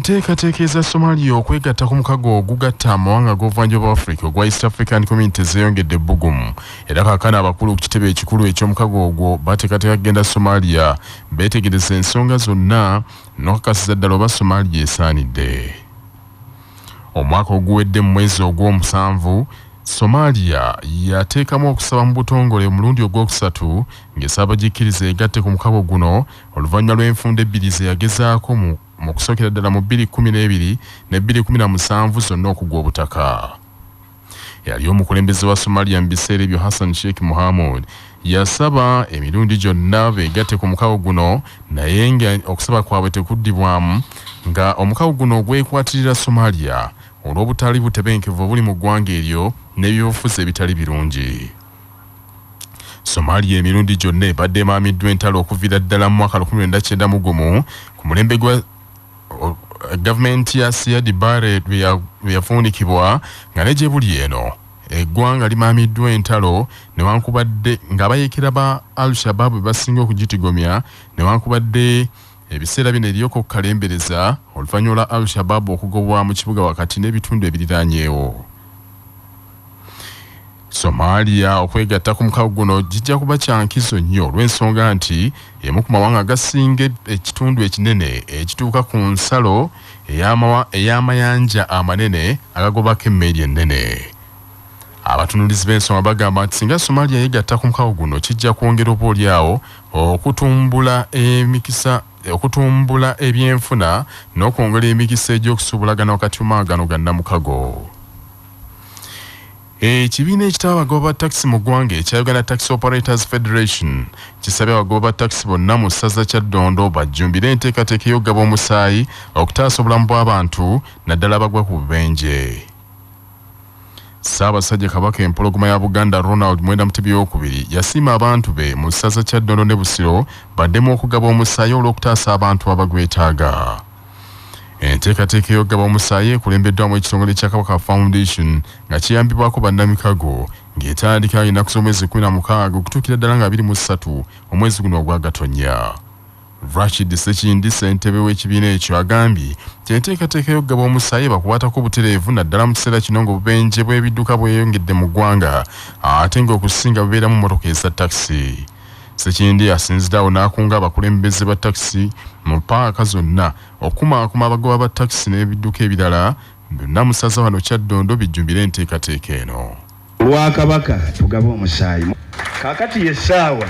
Enteekateeka eza Somalia okwegatta ku mukago ogugatta amawanga g'obuvanjuba bwa Africa ogwa East African Community zeeyongedde ebbugumu, era kaakano abakulu ku kitebe ekikulu eky'omukago ogwo bateekateeka kugenda Somalia beetegereze ensonga zonna n'okukakasiza ddala oba Somalia esaanidde. Omwaka oguwedde mu mwezi ogw'omusanvu, Somalia yateekamu okusaba mu butongole omulundi ogwokusatu ng'esaba bagikkirize egatte ku mukago guno oluvannyuma lw'enfunda ebbiri ze yagezaako mu mu kusookera ddala mu 2012 ne 2017 zonna okugwa obutaka. Eyali omukulembeze wa Somalia mu biseera ebyo Hassan Sheikh Mohamud yasaba emirundi gyonna beegatte ku mukago guno, naye nga okusaba kwabwe tekuddibwamu, nga omukago guno gwekwatirira Somalia olw'obutali butebenkevu obuli mu ggwanga eryo n'ebyobufuzi ebitali birungi. Somalia emirundi gyonna ebadde emaamiddwa entalo okuviira ddala mu mwaka 1991 ku mulembe gwa gavumenti ya Siad Barre lwe yafuunikibwa, nga ne gye buli eno eggwanga limaamiddwa entalo newankubadde ng'abayeekera ba Al-Shabaab be basinga okugitigomya, newankubadde ebiseera bino eriyo kokkalembereza oluvannyuma lwa Al-Shabaab okugobwa mu kibuga wakati n'ebitundu ebiriraanyeewo. Somalia okwegatta ku mukago guno kijja kuba kya nkizo nnyo olw'ensonga nti emu ku mawanga agasinga ekitundu ekinene ekituuka ku nsalo ey'amayanja amanene agagobako emmeeri ennene. Abatunuulizi b'ensonga bagamba nti singa Somalia yeegatta ku mukago guno kijja kwongera oboolyawo okutumbula emikisa, okutumbula ebyenfuna n'okwongera emikisa egy'okusuubulagana wakati mu mawanga gano ga nnamukago. Ekibiina ekitaba abagoba ba takisi mu ggwanga ekya Uganda Taxi Operators Federation kisabye abagoba ba takisi bonna mu ssaza Kyaddondo bajjumbire enteekateeka ey'okugaba omusaayi okutaasa obulamu bw'abantu naddala abagwa ku bubenje. Ssaabasajja Kabaka Empologoma ya Buganda Ronald Mwenda Mutebi owokubiri yasiima abantu be mu ssaza Kyaddondo ne Busiro baddemu okugaba omusaayi olw'okutaasa abantu abagwetaaga. Enteekateeka ey'okugaba omusaayi ekulembeddwamu ekitongole kya Kabaka Foundation nga kiyambibwako bannamikago ng'etandika ennaku z'omwezi 16 okutuukira ddala nga 23 omwezi guno ogwa Gatonnya. Rashid Ssekindi ssentebe w'ekibiina ekyo agambye nti enteekateeka y'okugaba omusaayi ebakwatako butereevu naddala mu kiseera kino ng'obubenje bw'ebidduka bweyongedde mu ggwanga ate ng'okusinga bubeeramu mmotoka eza takisi. Ssekindi asinzidde awo n'akunga abakulembeze ba takisi mu paaka zonna okukumaakuma abagoba ba takisi n'ebidduka ebirala byonna mu ssaza wano Kyaddondo bijjumbire enteekateeka eno. Olwa Kabaka tugabe omusaayi. Kaakati ye ssaawa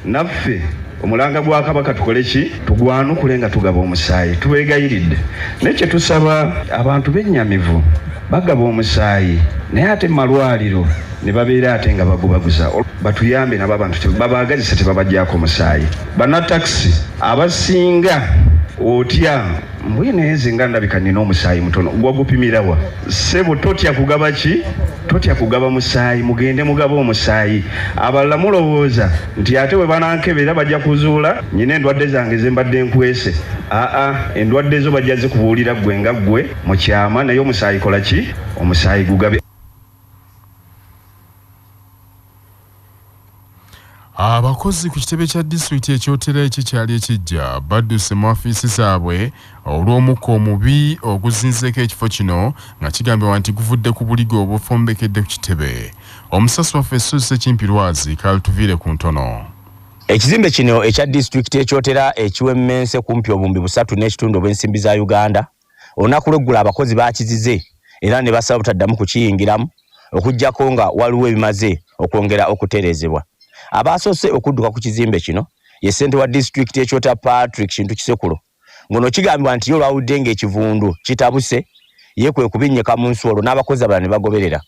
naffe omulanga gwa Kabaka tukole ki? Tugwanukule nga tugaba omusaayi. Tubeegayiridde. Naye kye tusaba abantu bennyamivu bagaba omusaayi naye ate mu malwaliro ne babeera ate nga bagubaguza. Batuyambe nabo abantu babaagazise tebabagyako musaayi. Bannatakisi abasinga otya mbwe naye nze nga ndabika nina omusaayi mutono, gwagupimira wa? Ssebo totya kugaba ki? Totya kugaba musaayi, mugende mugabe omusaayi. Abalala mulowooza nti ate bwe banankebera bajja kuzuula nyina endwadde zange ze mbadde nkwese. Aa, endwadde zo bajja zikubuulira ggwe nga ggwe mu kyama, naye omusaayi kola ki? Omusaayi gugabe. Abakozi ku kitebe kya disitulikiti ekyotera ekikyali ekijja badduse mu afiisi zaabwe olw'omukka omubi oguzinzeeko ekifo kino nga kigambibwa nti guvudde ku buligo obufumbekedde ku kitebe. Omusasi waffe Suzi Sekimpi Lwazi kaltuviire ku ntono. Ekizimbe kino ekya disitulikiti ekyotera ekiwemmense kumpi obuwumbi 3.5 obw'ensimbi za Uganda, olunaku lw'eggulo abakozi baakizize era ne basaba obutaddamu kukiyingiramu okuggyako nga waliwo ebimaze okwongera okutereezebwa. Abaasoose okudduka ku kizimbe kino ye ssentebe wa disitulikiti y'e Kyota Patrick Kintu Kisekulo ng'ono kigambibwa nti ye olwawulidde ng'ekivundu kitabuse ye kwe kubinnyika mu nsi olwo n'abakozi abalala ne bagoberera.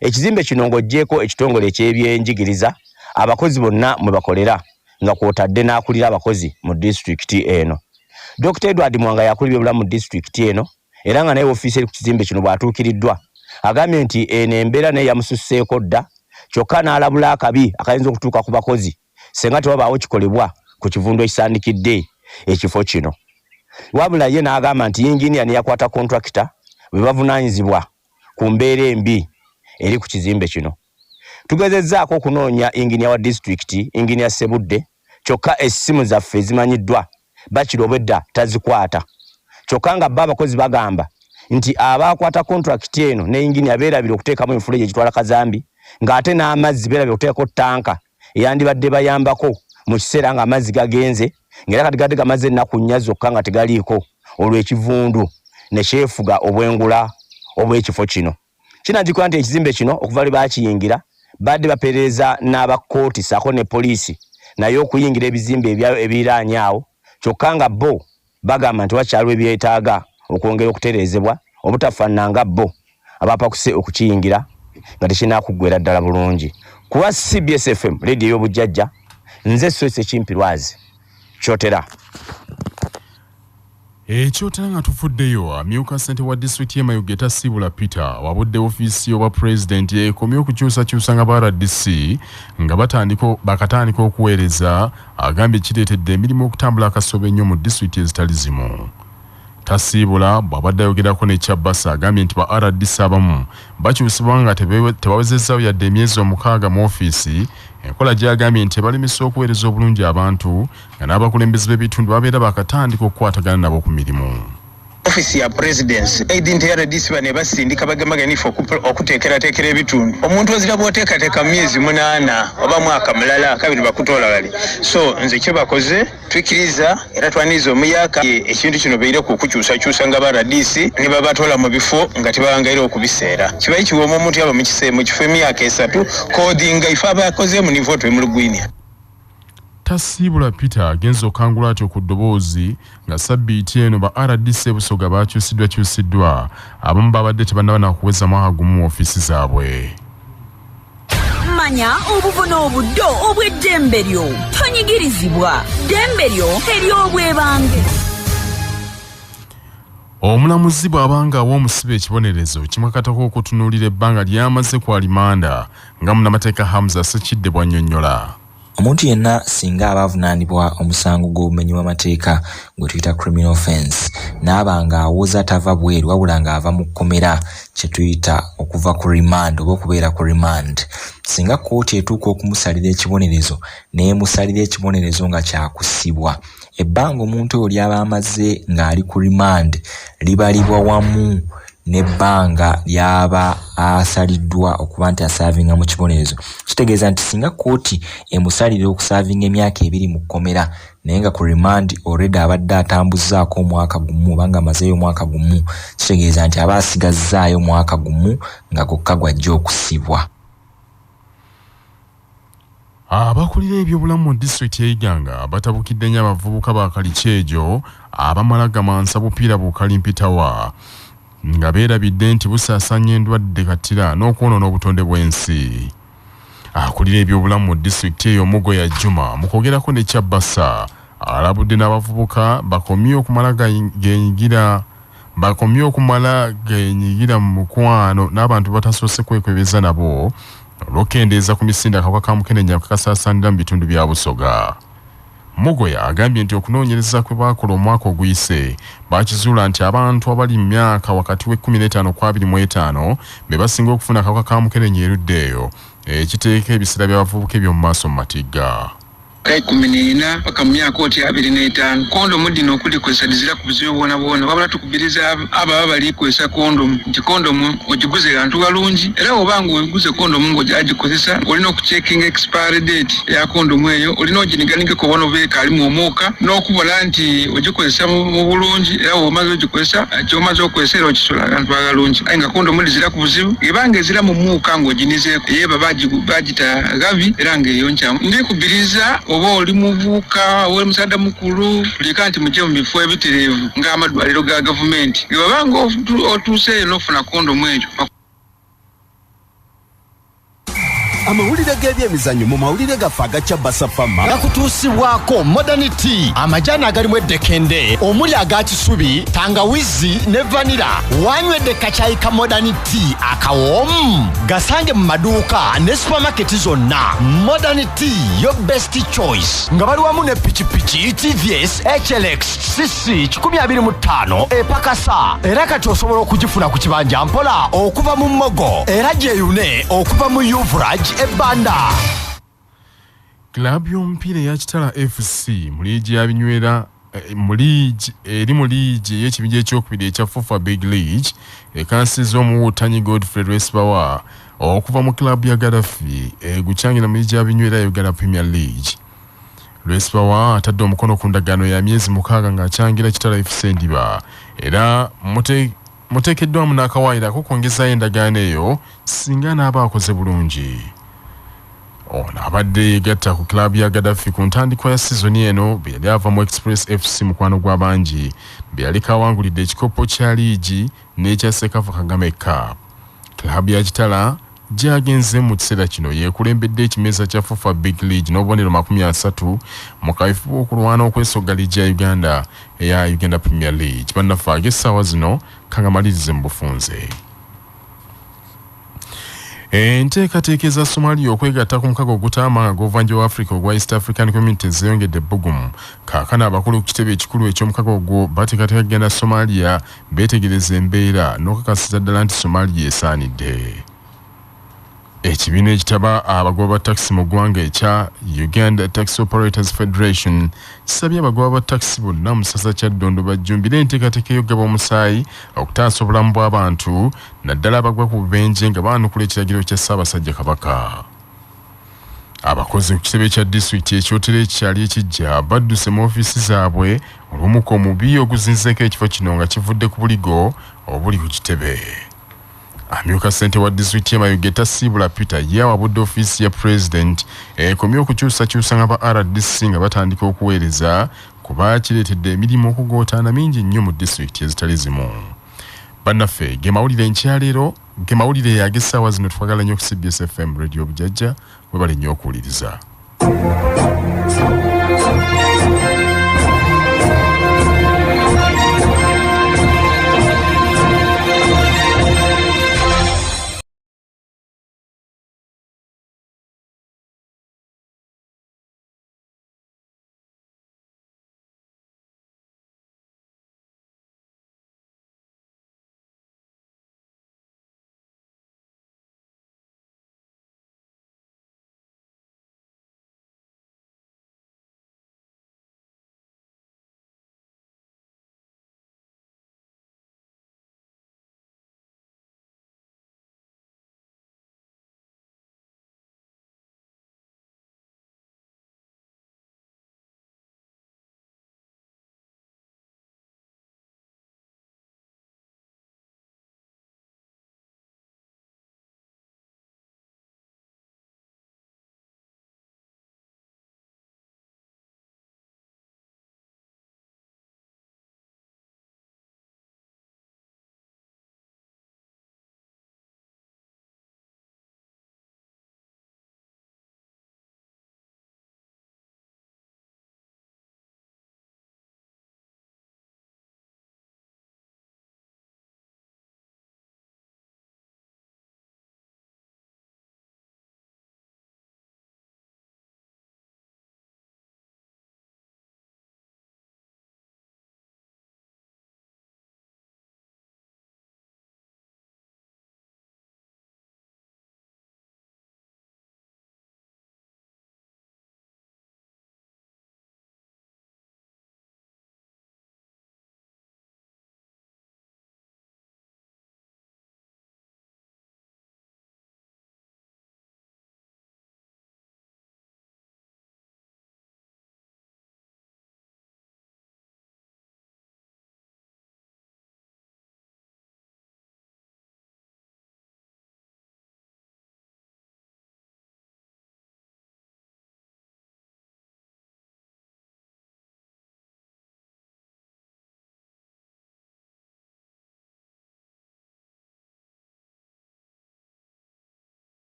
Ekizimbe kino ng'oggyeeko ekitongole eky'ebyenjigiriza abakozi bonna mwe bakolera nga kw'otadde n'akulira abakozi mu disitulikiti eno. Dokita Edward Mwanga y'akulira ebyobulamu mu disitulikiti eno era nga naye ofiisi eri ku kizimbe kino bw'atuukiriddwa agambye nti eno embeera naye yamususseeko dda kyokka n'alabula akabi akayinza okutuuka ku bakozi singa tewabaawo kikolebwa ku kivundu ekisaanikidde ekifo kino. Wabula ye n'agamba nti yinginiya neyakwata kontrakita be bavunaanyizibwa ku mbeera embi eri ku kizimbe kino. Tugezezzaako okunoonya yinginiya wa disitulikiti, Yinginiya Ssebudde kyokka essimu zaffe ezimanyiddwa bakira obwedda tazikwata. Kyokka nga bo abakozi bagamba nti abakwata kontrakiti eno ne yinginiya beerabira okuteekamu enfuleji egitwala kazambi, ng'ate n'amazzi beerabira okuteekako ttanka eyandibadde bayambako mu kiseera ng'amazzi gagenze, ng'era kati gadde gamaze ennaku 4 zokka nga tegaliiko, olwo ekivundu ne kyefuga obwengula obw'ekifo kino. Kinajjukirwa nti ekizimbe kino okuva lwe baakiyingira badde baperereza n'aba kkooti ssaako ne poliisi naye okuyingira ebizimbe ebiriraanye awo, kyokka nga bo bagamba nti wakyaliwo ebyetaaga okwongera okutereezebwa obutafaanana nga bo abapakuse okukiyingira nga tekinaakuggwera ddala bulungi. Ku lwa CBS FM leediyo ey'obujjajja, nze Soyce Kimpi Lwazi, Kyotera. Ekyotera nga tuvuddeyo, amyuka ssentebe wa disitulikiti y'e Mayuge Tasiibula Peter wabudde ofiisi y'obwa pulezidenti ekomye okukyusakyusa nga ba RDC nga bakatandika okuweereza. Agambye kireetedde emirimu okutambula akasobo ennyo mu disitulikiti ezitali zimu. Tasiibula bw'abadde ayogerako ne Kyabasa agambye nti ba RDC abamu bakyusibwa nga tebawezezzaayo yadde emyezi 6 mu ofiisi, enkola gy'agambye nti ebalemesa okuweereza obulungi abantu nga n'abakulembeze b'ebitundu babeera bakatandika okukwatagana nabo ku mirimu. Ofisi ya presidency aidi nti RDC bano ebasindika bagemaganye ife okuteekerateekera ebitundu. Omuntu ozira bw'oteekateeka mu myezi 8 oba mwaka mulala kabiri bakutoola bali. So nze kye bakoze twikiriza era twaniriza omuyaka ekintu kino beire ku kukyusakyusa nga ba RDC ne babatoola mu bifo nga tebawangaire okubiseera. Kibaye kiwooma omuntu yaba mu kifo emyaka 3 kodinga ife abakoze mu nivo twemuluguinia. Tasiibula Peter agenze okangula atyo ku ddoboozi nga sabbiiti eno ba RDC Busoga bakyusiddwakyusiddwa, abamu babadde tebannaba na kuweza mwaka gumu mu ofiisi zaabwe. Manya obuvo n'obuddo obw'eddembe lyo, tonyigirizibwa, ddembe lyo ery'obwebange. Omulamuzi bw'abanga awa omusibe ekibonerezo kimukakatako okutunuulira ebbanga ly'amaze ku alimanda nga munnamateeka Hamza Ssekidde bw'annyonnyola. Omuntu yenna singa aba avunaanibwa omusango gw'obumenyi bw'amateeka gwe tuyita criminal offense, n'aba ng'awoza tava bweru wabula ng'ava mu kkomera kye tuyita okuva ku remand oba okubeera ku remand, singa kkooti etuuka okumusalira ekibonerezo n'emusalira ekibonerezo nga kyakusibwa, ebbanga omuntu oyo ly'aba amaze ng'ali ku remand libalibwa wamu n'ebbanga ly'aba asaliddwa okuba nti asaavinga mu kibonerezo. Kitegeeza nti singa kkooti emusalira okusaavinga emyaka 2 mu kkomera naye nga ku remand already abadde atambuzzaako omwaka gumu oba nga amazeeyo omwaka gumu, kitegeeza nti aba asigazzaayo omwaka gumu nga gwokka gw'ajja okusibwa. Abakulira ebyobulamu mu disitulikiti y'e Iganga batabukidde nnyo abavubuka ba Kalikyejo abamala gamansa bupiira bukalimpitawa nga beerabidde nti busaasaanya endwadde katira n'okwonoona obutonde bw'ensi. Akulira ebyobulamu mu disitulikiti eyo Mugoya Juma mu kwogerako ne Kyabasa alabudde n'abavubuka bakomye okumala geenyigira mu mukwano n'abantu batasoose kwekwebeza nabo olw'okukendeeza ku misinde akawuka ka mukenenya kakasaasaanira mu bitundu bya Busoga. Mugoya agambye nti okunoonyereza kwe baakola omwaka oguyise bakizuula nti abantu abali mu myaka wakati w'e15 ku 25 be basinga okufuna akawuka ka mukenenya erudda eyo, ekiteeka ebiseera by'abavubuka eby'omu maaso mu matigga. 14 paka mu myaka oti 25 kondomu dino okulikozesa dizira ku buzibu bwona bwona, wabula tukubiriza abo abalikozesa kondomu nti kondomu ogiguze gantu galungi, era oba nga oguze kondomu ng'ogikozesa olina okucheckinga expiry date ya kondomu eyo, olina oginiganigeko obona oba ekalimu omwuka n'okubona nti ogikozesa mu bulungi, era bw'omaze ogikozesa ky'omaze okukozesa era okisula agantu agalungi. Aye nga kondomu dizira ku buzibu ebanga ezira mu mwuka ng'oginizeeko eyeba bagita gabi era ng'eyo nkyamu. Ndikubiriza oba oli muvubuka oba oli musaadha mukulu tuleka nti mujje mu bifo ebitereevu ng'amadwaliro ga gavumenti, ge baba nga otuuseeyo n'ofuna kondomu ekyo. Amawulire g'ebyemizannyo mu mawulire gaffe aga Kyabasa Fama gakutuusibwako Modern Tea, amajaani agalimu eddekende omuli aga kisubi, tangawizi ne vanilla. Wanywedde kacyayi ka Modern Tea akawoomu? Gasange mu maduuka ne supermarket zonna. Modern Tea, your best choice, nga bali wamu ne pikipiki TVS HLX CC 125 epakasa, era kati osobola okugifuna ku kibanja mpola okuva mu Mogo, era gyeyune okuva mu Uvraj ebbanda. Club y'omupiira eya Kitala FC mu liigi ya binywera Mu liigi eri mu liigi ey'ekibinja ekyokubiri ekya FUFA Big League ekansiza omuwuutanyi Godfrey Lwesibawa okuva mu club ya Gaddafi egucangira mu liigi ya binywera Uganda Premier League. Lwesibawa atadde omukono ku ndagaano ya myezi 6 ng'akyangira Kitara FC Endiba era muteekeddwamu n'akawaayiro ak'okwongezaayo endagaano eyo singa n'aba akoze bulungi. Ono abadde yeegatta ku club ya Gaddafi ku ntandikwa ya sizoni eno bwe yali ava mu Express FC mukwano gw'abangi bwe yaliko awangulidde ekikopo kya liigi n'ekya Sekafa Kagame Cup. Club ya Kitara gy'agenze mu kiseera kino yeekulembedde ekimeeza kya FUFA Big League n'obubonero 30 mu kaweefube okulwana okwesogga liigi ya Uganda eya Uganda Premier League. Bannaffe ag'essaawa zino kangamalirize mu bufunze. Enteekateeka eza Somalia okwegatta ku mukago ogutaama nga gw'obuvanjuba bwa Africa ogwa East African Community zeeyongedde ebbugumu. Kaakano abakulu ku kitebe ekikulu eky'omukago ogwo bateekateeka kugenda Somalia beetegereze embeera n'okukakasiza ddala nti Somalia esaanidde. Ekibiina ekitaba abagoba ba takisi mu ggwanga ekya Uganda Taxi Operators Federation kisabye abagoba ba takisi bonna mu ssaza Kyaddondo bajjumbire enteekateeka ey'okugaba omusaayi okutaasa obulamu bw'abantu naddala abagwa ku bubenje nga baanukula ekiragiro kya Ssaabasajja Kabaka. Abakozi ku kitebe kya disitulikiti ekyotera ekyali ekijja badduse mu ofiisi zaabwe olw'omukka omubi oguzinzeeko ekifo kino nga kivudde ku buligo obuli ku kitebe. Amyuka ssentebe wa disitulikiti y'e Mayuge Tasiibula Peter ye awabudde ofiisi ya pulezidenti ekomye okukyusakyusa nga ba RDC nga batandika okuweereza kuba kireetedde emirimu okugootaana mingi nnyo mu disitulikiti ezitali zimu. Bannaffe ge mawulire enkyaleero ge mawulire ag'essaawa zino twagala nnyo ku CBS FM Radio Bujajja webale nnyo okuwuliriza.